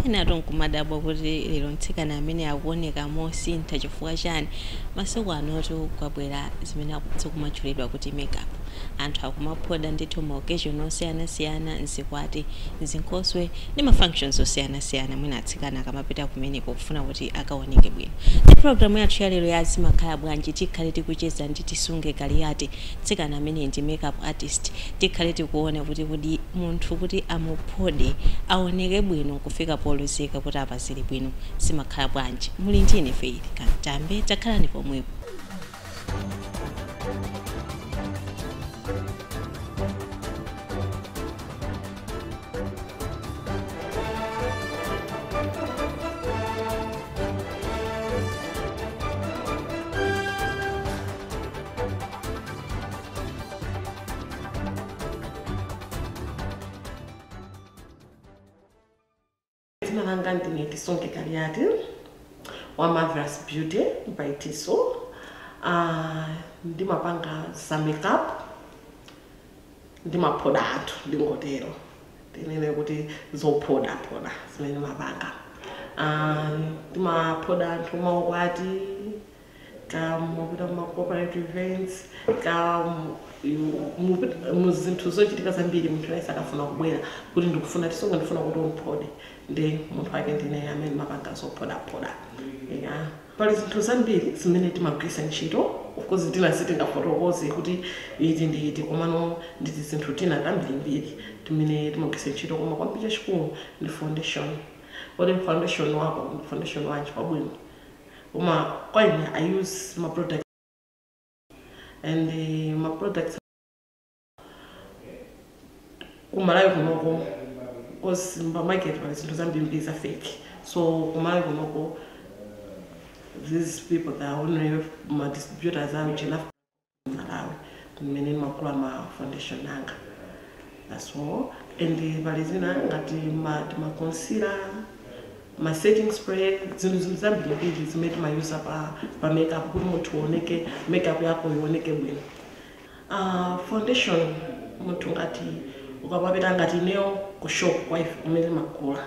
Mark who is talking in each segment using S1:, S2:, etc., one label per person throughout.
S1: Ena nkumadabwa kuti lero mtsikana amene akuoneka mosintha chifukwa chani? Masiku anotu kwabwera zimene zikumatchulidwa kuti makeup. Anthu akumaphoda ndithu ma occasion osiyanasiyana, mzikwati, mzinkhoswe ndi ma functions osiyanasiyana. Mwina atsikana akamapita kumeneko kufuna kuti akaoneke bwino. Ndi programu yathu ya lero ya Zimakhala Bwanji, tikhale tikucheza ndi Tisunge Kaliyati, mtsikana amene ndi makeup artist. Tikhale tikuona kuti kodi munthu kuti amuphode aoneke bwino kufika poluzika kuti apa zili bwino, zimakhala bwanji? Muli ndine Faith Kantambe, takhalani pomwepo.
S2: Dzina langa ndine Tisunge Kaliyati wa Marvelous Beauty by Tiso. Ndimapanga za makeup, ndimaphoda anthu, ndingotero ndinene kuti zophodaphoda zimene ndimapanga. Ndimaphoda anthu maukwati, ka mupita ma corporate events, ka muzinthu zochitika zambiri. Munthu aliyense akafuna kubwera kuti ndikufuna Tisunge, ndifuna kuti umphode, ndi munthu ake ndine amene mapanga zophodaphoda. Yeah. Pali zinthu zambiri zimene timagwiritsa ntchito. Of course tina sitingafotokoze kuti iti ndi iti, komano nditi zinthu tina tambirimbiri timene timagwiritsa ntchito, koma kwambiri chachikulu ndi foundation. Kodi foundation wako ndi foundation wanji pabwino? Koma kwa ine I use ma product and ma products kumalawi kunoko, because pa market pali zinthu zambirimbiri za fake. So kumalawi kunoko these people that are only ma distributors a Malawi, mmene ndimagula ma foundation anga. That's all. And pali zina ngati ma concealer, ma setting spray, zinthu zambirimbiri zimene timayuza pa makeup kuti munthu uoneke, makeup yako ioneke bwino. Foundation munthu ngati ukamapita ngati ineyo ku shop kwa ife kumene timagula,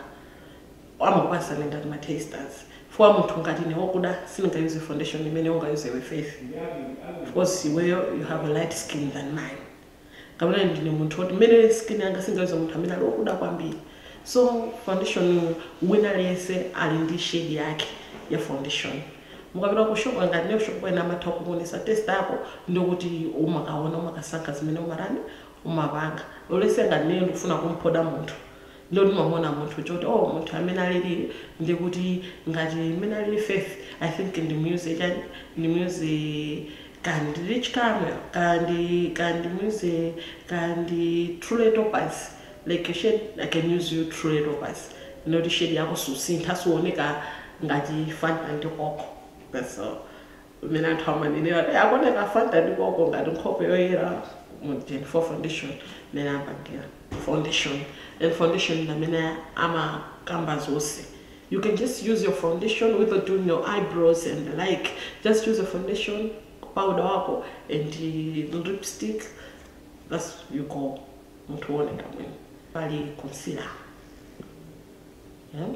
S2: amakupasani ngati ma testers. For munthu ngati ine wokuda, sindingayuze foundation imene ungayuze iwe Faith. Of course iweyo you have a light skin than mine, kapena ndine munthu woti mmene skin yanga singayuze munthu amene ali wokuda kwambiri. So foundation wina aliyense ali ndi shade yake ya foundation. Mukapita ku shop, ngati ne shop kwena, amatha kukuonesa test yako, ndikuti umakaona, umakasankha zimene umatani, umapanga. Olese ngati nene ndikufuna kumphoda munthu, ndo ndimamona munthu choti, oh, munthu amene alili, ndikuti ngati mmene alili Faith, I think ndimuyuze chani? Ndimuyuze kandi Rich Caramel, kandi ndimuyuze kandi Truly Topaz, like a shade. I can use you Truly Topaz, ndoti shade yako susintha, suoneka ngati Fanta ndi Coke. That's all. Mmene anthu amanenera akuoneka Fanta ndi Coke, ngati nkhope yoyera mu for foundation mmene apangira foundation. And foundation amene amakamba zonse, you can just use your foundation without doing your eyebrows and the like. Just use a foundation powder wako and the lipstick, that's you go, munthu uoneka bwino. Pali concealer, yeah?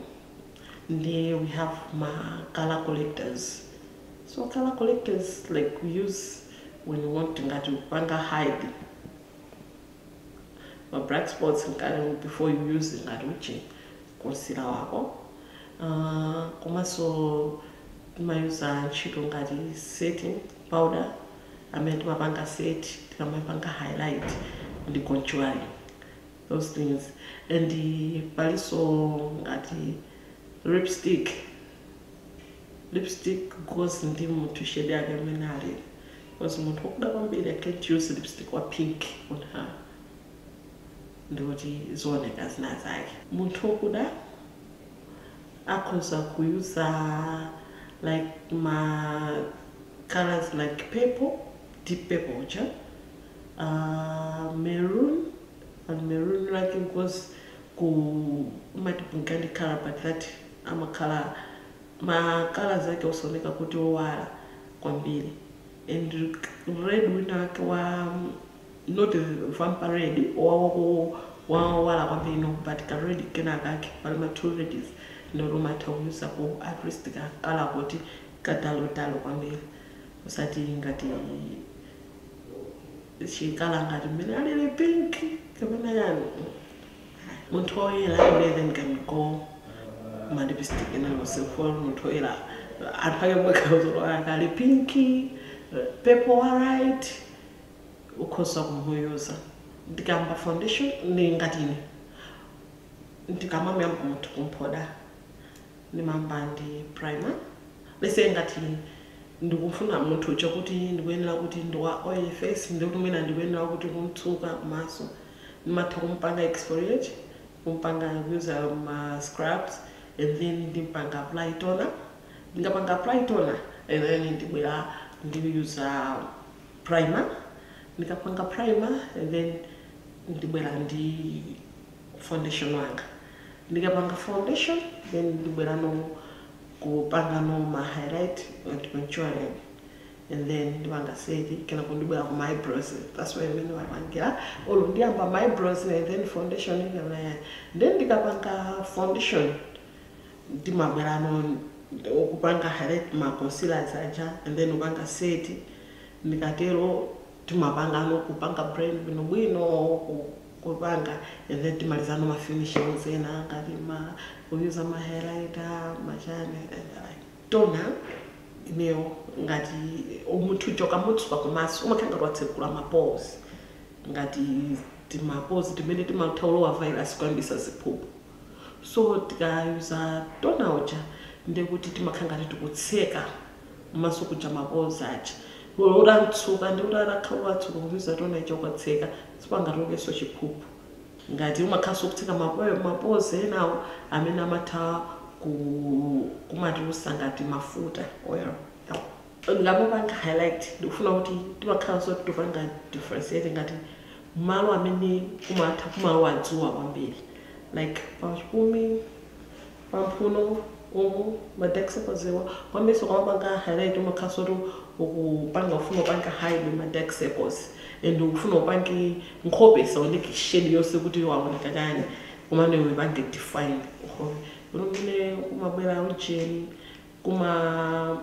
S2: Ndi we have ma color correctors. So color correctors, like we use when you want to ngati kupanga hide ma black spots ngati before you use ngati uchi concealer wako. Komanso timayuza ntchito ngati setting powder amene timapanga set, tikamapanga highlight ndi contouring, those things. And palinso ngati lipstick. Lipstick goes ndi munthu shade yake amene ali, because munthu wokuda kwambiri, I can't use lipstick wa pink on her, ndikuti zioneka zina zake. Munthu wokuda akhoza kuyuza like ma colors like purple, deep purple ja, maroon, and maroon like it goes ku mati burgundy color, but that amakhala ma colors ake usaoneka kuti owala kwambiri. And red wina wake wa not vampire red wawala kwambiri, no, but ka red kena kake. Pali ma two reds. Ndoti umatha kuyuza ku at least kakala kuti kadalodalo kwambiri, usati ngati chikala ngati mmene alili pink kapena yani. Munthu oyera then can go ma lipstick enalonse for munthu oyera. Anthu ake mwakhala ali pink, purple, white, ukhoza kumuyuza. Ndikamba foundation ni ngatini, ndikamamuyamba munthu kumphoda, ndimamba ndi primer. Let's say ngati ndikufuna munthu uja kuti ndikuyenera kuti ndiwa oily face, ndikuti mwina ndikuyenera kuti kumtsuka kumaso, ndimatha kumpanga exfoliate, kumpanga kuyuza ma scrubs, and then ndimpanga apply toner. Ndingapanga apply toner and then ndibwera ndiyuza primer. Ndikapanga primer and then ndibwera ndi foundation wanga. Ndikapanga foundation, then ndibwera no kupanga no ma highlight and contouring, and then ndipanga set. Kana kundibwera ku my eyebrows, that's why imene wapangira olo ndiyamba my eyebrows and then foundation kana yani. Then ndikapanga foundation, ndimabwera no ukupanga highlight, ma concealers aja, and then upanga set. Ndikatero timapanga no kupanga blend bwinobwino kupanga, and then timalizano ma finishings ena ngati ma kuyuza ma highlighter machane and the like. Toner ineyo ngati umunthu uchoka mutsuka kumaso, umakhala ngati watsekula ma pores, ngati tima pores timene timatha ulowa virus kuyambisa ziphuphu. So tikayuza toner uja, ndekuti timakhala ngati tikutseka maso kuja ma pores aja. Uramtsuka ndi urakhala watsuka, kuyuza toner ija ukatseka, sipangatokenso chiphuphu. Ngati umakhaso kutseka ma pores enawo amene amatha kumatulusa ngati mafuta, oil. Ngamapanga highlight, ndikufuna kuti timakhala so tupanga differentiate ngati malo amene kumatha kumalowa dzuwa kwambiri, like pachipumi, pamphuno umu, ma dark circles iwa kwambiri. Kwamapanga highlight, umakhaso tu ukupanga ufuna upanga hide ma dark circles and ufuna upange nkhope isaoneke shade yonse kuti waoneka chani, kumane uyipange define nkhope. Umene kumabwera ujeni kuma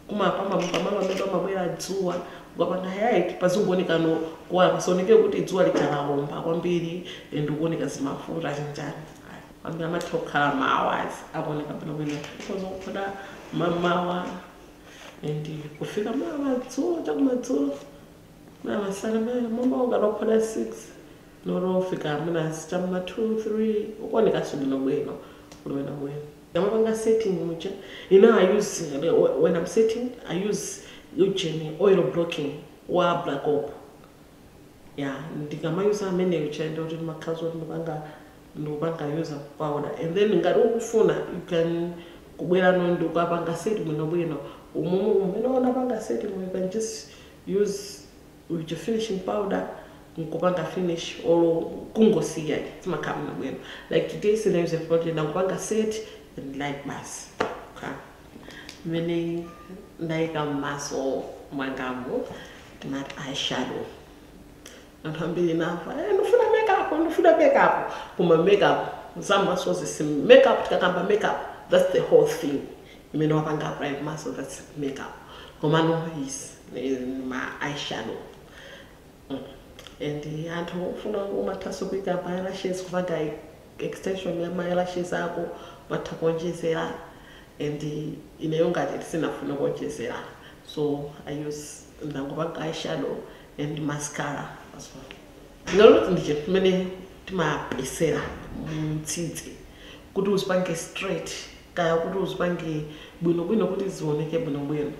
S2: kumapamba pamalo amene amabwera dzuwa, ukapanga highlight pazingoonekano kuwala, pasaoneke kuti dzuwa likalawomba kwambiri and ukuoneka zimafuta chinjani. Kwambiri amatha kukhala ma hours akuoneka bwinobwino. Ukhoza kuphoda mamawa and kufika madzulo, chakumadzulo masana, mama ungalophoda 6 norofika muna chama 2 3, ukuonekaso bwinobwino bwinobwino. Ndamapanga setting muja, I use, when I'm setting, I use ujeni oil blocking wa Black Op. Yeah, ndikamayuza amene ucha, ndikuti ndimakhaza kuti ndikupanga use powder, and then ngati ukufuna you can kubwera no ndikapanga set bwinobwino umumu umene unapanga set, you can just use with your finishing powder nkupanga finish or kungosiya, zimakhala bwinobwino. Like today sina use powder, ndakupanga set and like basi. Okay, mmene ndayika m'maso mwangamu, timati eyeshadow. Anthu ambiri nafa, "Ndifuna makeup, ndifuna makeup." Koma makeup zamaso zisi makeup. Tikakamba makeup, that's the whole thing imene wapanga apply kumaso, that's makeup. Komano is ma eyeshadow. And anthu ufuna umathaso kuika ma eyelashes, kupanga extension ya ma eyelashes ako, umatha kuonjezera, and ineyo ngati tisinafuna kuonjezera, so I use ndangopanga eyeshadow and mascara as well. Ngaloti ndi chinthu chimene timapesera mtsitsi kuti uzipange straight, kaya kuti uzipange bwinobwino kuti zioneke bwinobwino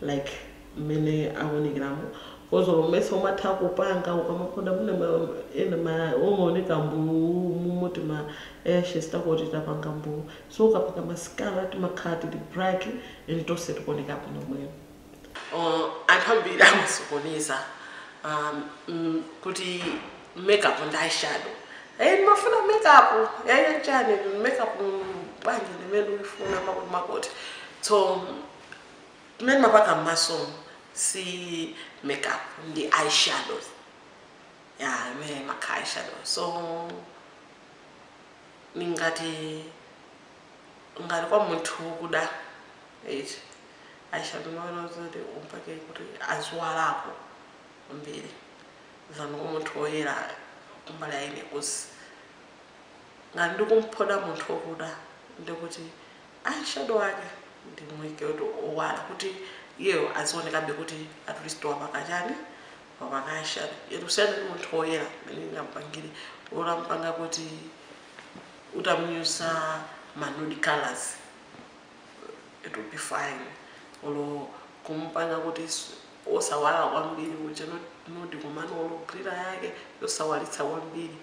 S2: like mmene aonekeramo. Kozo umese umatha kupanga ukamakonda mune ena ma umaoneka mbuu mumuti ma eyelashes takoti tapanga mbuu, so ukapanga mascara timakhala tili black and tonse tikuoneka bwinobwino. Anthu ambiri amasokoneza kuti makeup ndi eyeshadow. "Ndimafuna makeup yayi chani, makeup pange ndimene uyifuna makuti makuti." So mmene mapaka m'maso si makeup, ndi eyeshadows. Yeah, imene makha eyeshadow. So ningati Ngati kwa munthu wokuda eti eyeshadow maona kuti umpake kuti aziwalako kwambiri than kwa munthu woyera kumbali aine, 'cause ngati ndikumphoda munthu wokuda ndikuti eyeshadow ake ndimuyike kuti owala kuti iyeyo azionekabe kuti at least wapaka chani, wapaka eyeshadow. Yetu kusiyana ndi munthu woyera mmene ndingampangire utampanga kuti utamunyusa ma nude colors, it will be fine. Olo kumpanga kuti osawala kwambiri kuja nude, kumano olo glitter yake yosawalitsa kwambiri.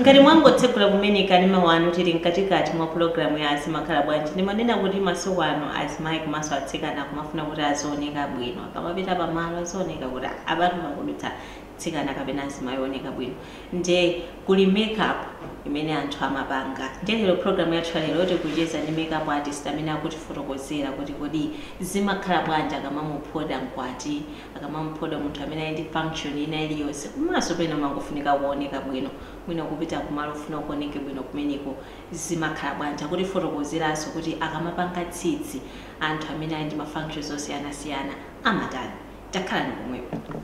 S1: Ngati mwangotsekula kumene kanema wanu, tili mkatikati mwa pulogalamu ya Azimakhala Bwanji. Ndimanena kuti masiku ano azimayi komanso atsikana kumafuna kuti azioneka bwino akamapita pamalo, azioneka kuti apatu pakudutsa tsikana kapena azimayi oneka bwino. Nde kuli makeup imene anthu amapanga. Ndiye lero program yathu lero tikucheza ndi makeup artist amene akutifotokozera kuti kodi zimakhala bwanji akamamuphoda mkwati, akamamuphoda munthu amene ali ndi function ina iliyonse, komanso pena mangofunika kuoneka bwino, mwina kupita kumalo ofuna kuoneke bwino kumeneko zimakhala bwanji. Akutifotokozeranso kuti akamapanga tsitsi anthu amene ali ndi ma functions osiyanasiyana amatani. Takhala ni pomwepo.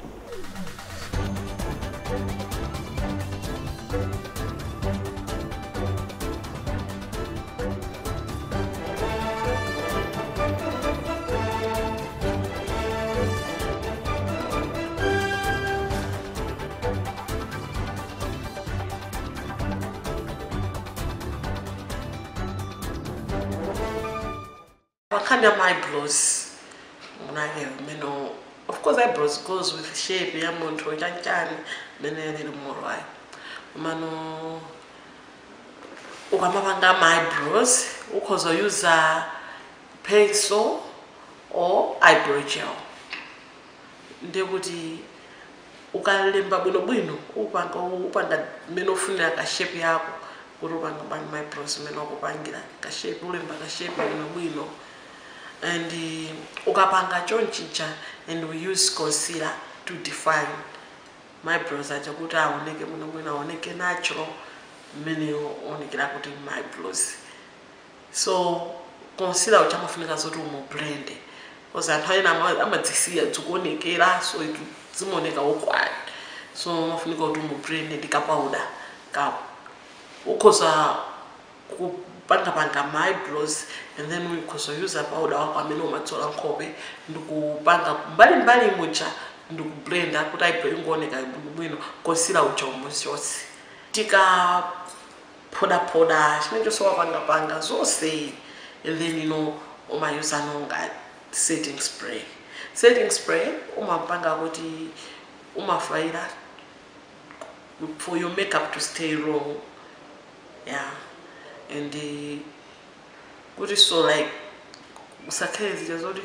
S2: What kind of eyebrows munake meno? Of course eyebrows goes with shape ya munthu, chanchani mene lili murwayi. Mano ukamapanga ama eyebrows ukhoza use pencil or eyebrow gel. Ndekuti ukalemba bwinobwino, upanga upanga mmene ufunira ka shape yako kuti upanga bwanji ma eyebrows, mmene ukupangira ka shape, ulemba ka shape bwinobwino and ukapanga chonchicha. And we use concealer to define my eyebrows aja kuti aoneke bwinobwino, aoneke natural mmene onekera kuti my eyebrows. So concealer uja amafunika zoti umublende, because anthu ena amadzisiya zikuonekera, so zimaoneka awkward. So amafunika kuti umublende ndi ka powder kako. Ukhoza kupangapanga ma eyebrows and then ukhoza use powder wako amene umadzola nkhope ndikupanga mbalimbali muja ndikublenda kuti eyebrow ingooneka bwinobwino, concealer uja umuchotse. Tikaphodaphoda chimene chonse wapangapanga zonse, and then umayuza nonga setting spray. Setting spray umapanga kuti umafaira for your makeup to stay long, yeah, and kuti so like usakhale zija zoti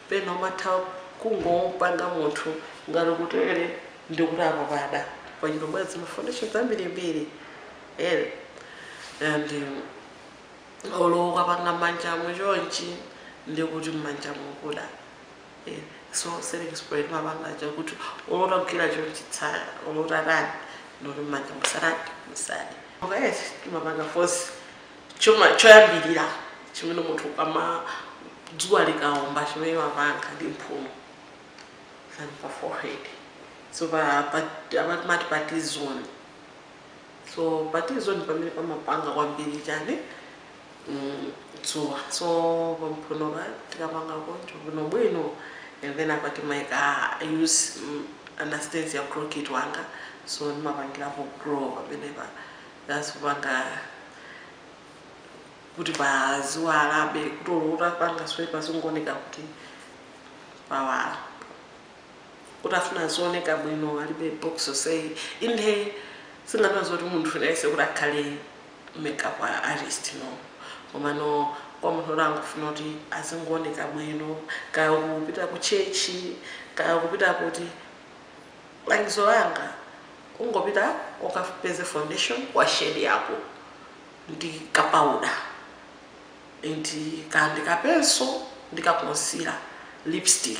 S2: pena umatha kungopanga munthu ngati kutere ndikuti apo pada pachitobwera zima foundation zambirimbiri ere. And olo ukapanga m'manjamo chonchi ndikuti m'manja mukuda. So setting spray timapanga chakuti olotagwira chonchi tsaya, olotatani, ndikuti m'manja musatani, musade. Okay, timapanga force choma choyambirira chimene munthu kama dzuwa likaomba chimene mapanga ndi mphuno than pa forehead. So pa amati pa T-zone. So pa T-zone pamene pamapanga kwambiri chani, dzuwa. So pamphuno pa tikapanga koncho bwino bwino, and then apa timayika use Anastasia Glow Kit wanga. So ndimapangirapo glow pamenepa. That's kupanga kuti paziwalabe, kuti olo utapanga swe pazingooneka kuti pawala, kuti afuna zioneka bwino alibe box say inde. Singanazo kuti munthu nayense kuti akhale makeup artist, no. Komano kwa munthu oti angofuna kuti azingooneka bwino, kaya kupita ku church, kaya kupita kuti, langizo langa ungopita ukapeze foundation wa shade yako ndi ka powder ndi kandi ka pencil ndi ka concealer, lipstick,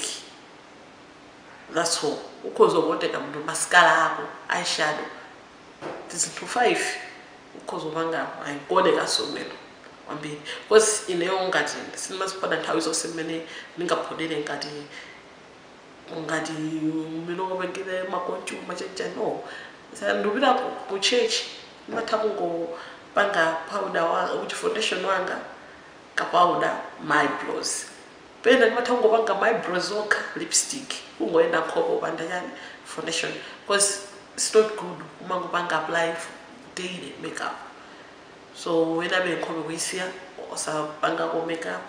S2: that's all. Ukhoza kuoneka munthu, mascara ako, eyeshadow, tizinthu 5 ukhoza upanga ayikuonekaso bwino kwambiri. Because ineyo ngati sindimaziphoda nthawi zonse mmene ndingaphodere ngati mmene ungapangire ma contour machacha, no. Ndikupita ku church, ndimatha kungopanga powder wa kuti foundation wanga, ka powder, my eyebrows. Pena ndimatha kungopanga my eyebrows okha, lipstick, kungoyenda nkhope upanda chani, foundation, because it's not good umangopanga apply daily makeup. So wena be nkhope kuyisiya osapangako makeup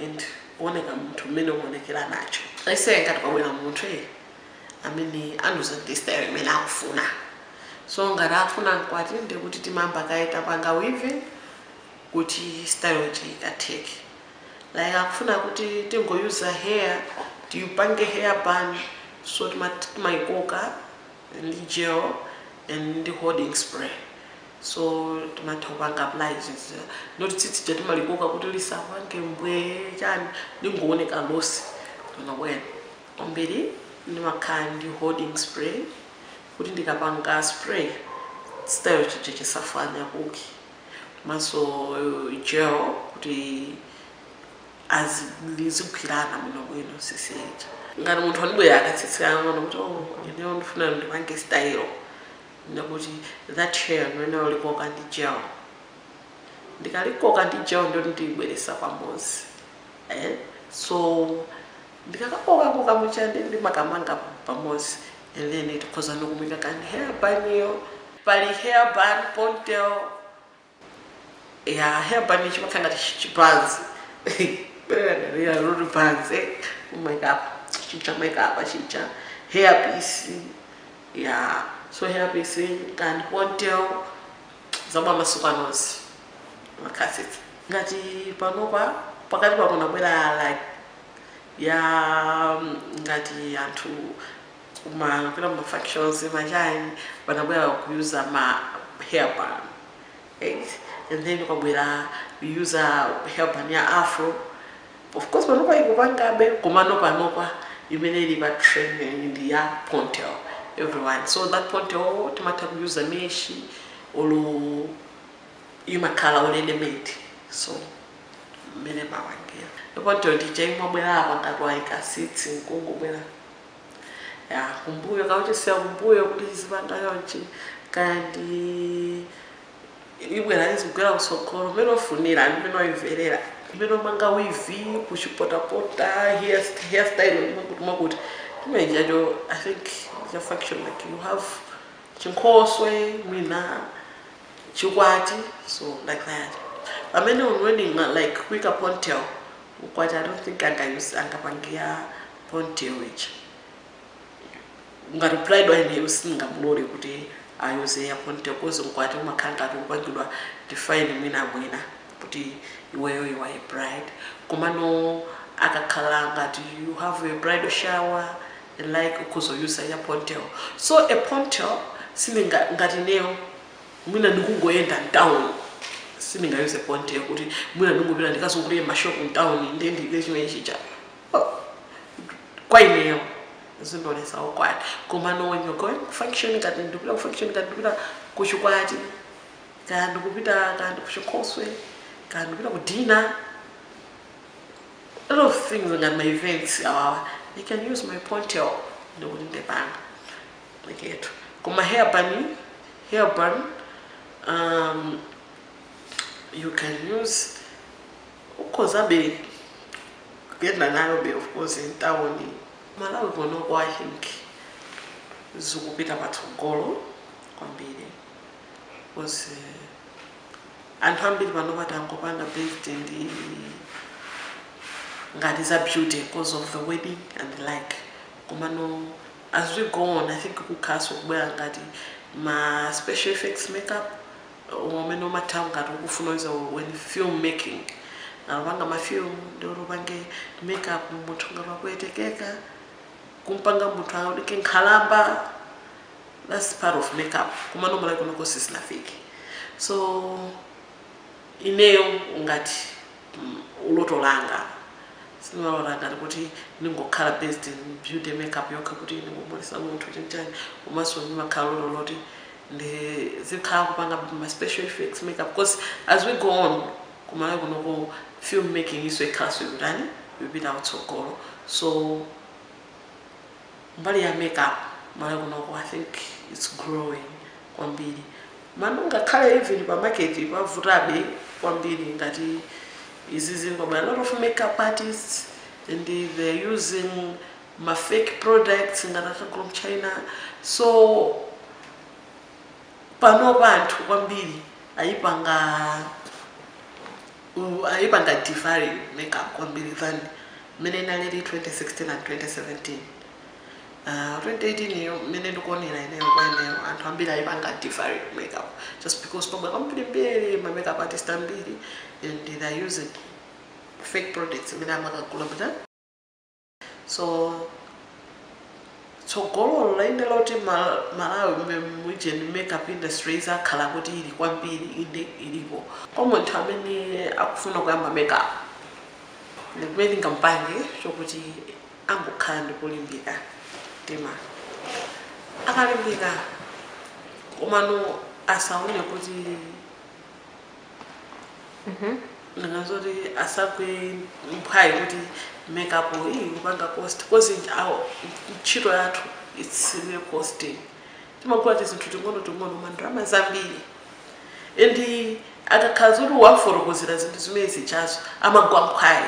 S2: and kuoneka munthu mmene ukuonekera nacho. Aise, ngati kwabwera munthu amene andiuza ndi style imene akufuna, so ngati akufuna mkwati, ndikuti timamba kaye tapanga weaving kuti style iji ikatheke. Like akufuna kuti tingoyuza hair, tiupange hair bun, so timayikoka ndi gel and ndi holding spray. So timatha kupanga apply izizi, noti tsitsi ja timalikoka kuti lisapange mbwe chani, lingooneka loose bwinobwino kwambiri. Ndimakhala ndi holding spray kuti ndikapanga spray, style chija chisafanya kuki, maso gel kuti azizigwirana bwinobwino sisija. Ngati munthu andibwera akatsitsi kang'ono kuti, "Oh, ineyo ndifuna ndipange style," ndikuti that hair ndimene ulikoka ndi gel. Ndikalikoka ndi gel, ndoti ndiyibweresa pamodzi, eh? So ndikakakokakoka muchandi, ndimakamanga pamodzi and then tikhoza nokumika kani hair bun iyo. Pali hair bun, ponytail ya hair bun, chimakhala ngati chibanzi roti banzi makeup chicha, makeup chicha, hair piece ya. So hair piece kandi ponytail zabwa masiku anozi makaseti. Ngati panopa pakati pakunabwera like ya ngati anthu mapita ma functions machani, panabwera kuyuza ma hair bun, right? And then kwabwera kuyuza hair bun ya afro. Of course panopa ikupangabe, komano panopa imene ili pa trend ndi ya ponytail, everyone. So that ponytail timatha kuyuza mesh olo imakhala already made. So mmene mawangira ponytail ndija imabwera apa ngati wayika tsitsi nkungobwera ya kumbuyo, kauchisiya kumbuyo kuti zipanga yonchi, kandi ibwera izigwera kutsogolo mmene ofunira ndi mmene wayimverera, mmene umanga weave, kuchipotapota hairstyle mwakuti mwakuti chimenechacho. I think cha function like you have chinkhoswe, mwina chikwati, so like that. Pamene on wedding, like kuika ponytail ukwati, I don't think angapangia ponytail ichi. Ngati bride waine singamulole kuti ayuze ya ponytail, 'cause mkwati umakhala ngati upangidwa define mwina mwina kuti iweyo you are a bride. Komano akakhala ngati you have a bridal shower and like, ukuzoyuza ya ponytail. So a ponytail sininga, ngati neyo mwina ndikungoyenda mtown, sindingayuze ponytail kuti mwina ndingopita ndikazungulire mashopu mtown ndiye ndike chimene chija. Oh, kwa ineyo zindonesa ukwati. Komano when you're going function, ngati ndikupita ku function, ngati ndikupita kuchikwati, kana ndikupita kana kuchikhoswe, kana ndikupita ku dinner, a lot of things, ngati my events awawa, you can use my ponytail ndikuti ndipanga leketu. Koma hair bun, hair bun you can use, ukhoza be kuyenda nayo be, of course in town. Malawi konoko I think zikupita patsogolo kwambiri, because anthu ambiri pano patangopanga based ndi ngati za beauty because of the wedding and the like. Komano as we go on, I think kukhaso kubwera ngati ma special effects makeup. Umene umatha ngati ukufuna izo when film making, alupanga mafilm, ndi upange makeup munthu ngati wakuyetekeka, kumpanga munthu aoneke nkhalamba. That's part of makeup. Kumano Malawi kuno sizinafike. So ineyo ngati uloto langa, simalota ngati kuti ningokhala based in beauty makeup yokha, kuti ningomulisa munthu chinchani. Komanso ndimakhala loto loti ndi zikhala kupanga ma special effects makeup, because as we go on kuMalawi kunoko film making iso ikhalanso ikutani, ikupita kutsogolo. So mbali ya makeup Malawi kunoko, I think it's growing kwambiri. Mano ngakhale even pa market pavutabe kwambiri, ngati izizi ngoma, a lot of makeup artists and they're using ma fake products ngati akagula mu China. So panopa anthu kwambiri ayipanga devalue makeup kwambiri than mmene inalili 2016 and 2017. 2018 iyo mmene ndikuonera ineyo, kwa ineyo anthu ambiri ayipanga devalue makeup just because pabwera kwambirimbiri ma makeup artist ambiri and they're using fake products imene amakagula muta. So tsogololo laine loti Malawi muijeni makeup industry izakhala kuti ili kwambiri, inde ilipo. Kwa munthu amene akufuna kuyamba makeup, ndimene ndingampange chokuti angokhala ndi kulimbika mtima. Akalimbika, komano asaone kuti ndingazoti asagwe mphwayi kuti makeup iyi kupanga cost, cause ntchito yathu it's really costing. Timagula tizinthu ting'ono ting'ono, mandrama zambiri, and akakhala zoti wafotokozera zinthu zimene zichazo amagwa mphwayi.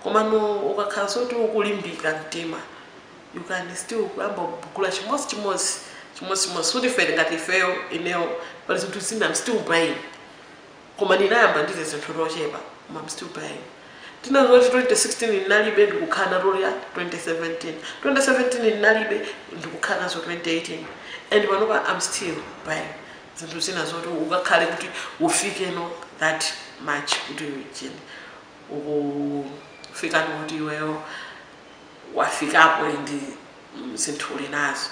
S2: Komano ukakhala zoti ukulimbika mtima, you can still kuyamba kugula chimodzi chimodzi, chimodzi chimodzi. Suti ife ngati ifeyo, ineyo pali zinthu zina I'm still buying, koma ndinayamba ndize zinthu tochepa, koma I'm still buying. Tinazoti 2016 ndinalibe, ndikukhala nazo ya 2017. 2017 ndinalibe, ndikukhala nazo 2018, and panopa I'm still buying zinthu zina zoti ukakhale kuti ufike no that much kuti ujeni ukufika nokuti iweyo wafikapo ndi zinthu uli nazo.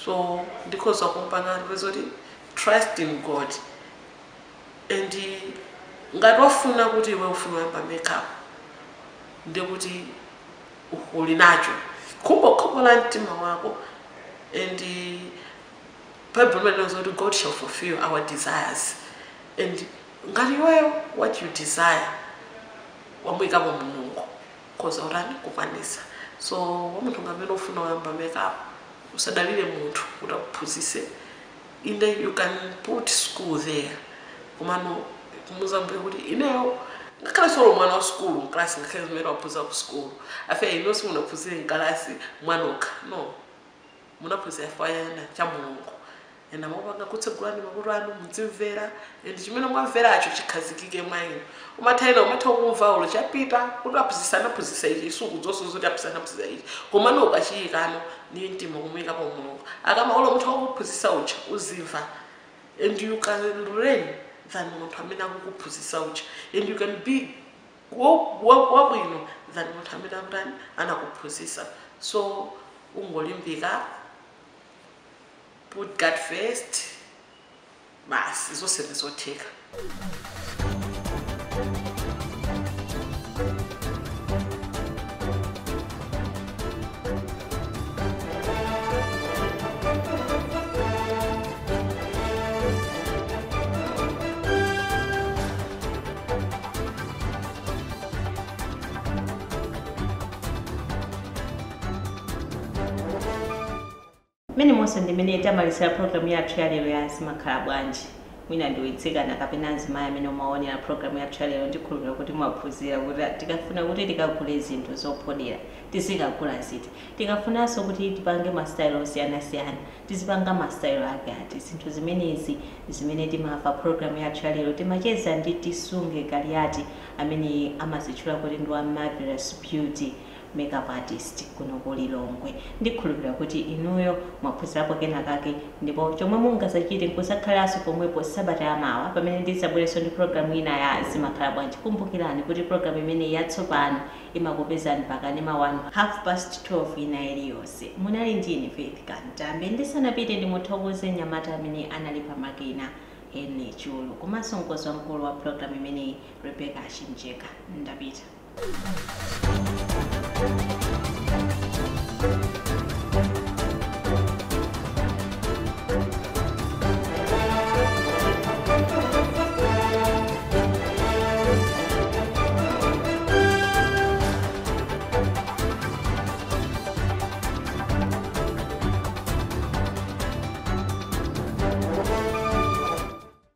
S2: So ndikhoza kumpanga ndipezoti trust in God, and ngati wafuna kuti iwe ufuna kuyamba makeup, ndikuti uli nacho khumbo, khumbo la mtima wako, and Bible imanena kuti God shall fulfill our desires. And ngati iweyo what you desire wamuyikapo Mulungu, khoza utani kukwanisa. So wa munthu ngamene ufuna kuyamba makeup, usadalire munthu kuti akuphunzitse. Inde you can put school there, komano kumuzambuye kuti ineyo ngakhale solo mwana wa sukulu mklasi, ngakhale zimene waphunzira ku sukulu afe, ino simunaphunzire mkalasi mwanokha, no, munaphunzira fayana cha Mulungu, ena mupanga kutsegulani makutu anu mudzimvera, and chimene mwamveracho chikhazikike mwa inu. Umatha ina umatha kumva ulo chapita kuti aphunzitsa anaphunzitsa ichi, sukudzonso zoti aphunzitsa anaphunzitsa ichi, komano ukachiyikano ni mtima kumuyikapo Mulungu, akama ulo munthu wakuphunzitsa uja uzimva, and you can learn than munthu amene akukuphunzitsa uja, and you can be wabwino than munthu amene akutani anakuphunzitsa. So ungolimbika, put God first, basi zonse ndizotheka.
S1: Mene monse ndimene tamalizira programu yathu ya lero ya Zimakhala Bwanji. Mwina ndiwitsikana kapena azimayi amene umaonera programu yathu ya lero, ndikhulupirira kuti mwaphunzira kuti tikafuna kuti tikagule zinthu zophodera tizikagula ziti, tikafunanso kuti tipange masitayilo osiyanasiyana tizipanga masitayilo ake ati. Zinthu zimenezi zimene timamva programu yathu ya lero, timacheza ndi Tisunge Kaliati amene amazitchula kuti ndi wa Marvelous Beauty. makeup artist kuno ku Lilongwe. Ndikhulupirira kuti inuyo mwaphunzirapo kenakake, ndipo chomwe mungazachite nkusakhalanso pomwepo sabata yamawa pamene ndizabwerenso ndi programu ina ya Zimakhala Bwanji. Kumbukirani kuti programu imene yatsopano imakupezani pakanema wanu 12:30 ina iliyonse. Munali ndine Faith Kantambe. Ndisanapite ndimuthokoze nyamata amene anali pamakina, Henry Chulu, komanso mkonzi wamkulu wa programu imeneyi, Rebecca Shimjeka. Ndapita.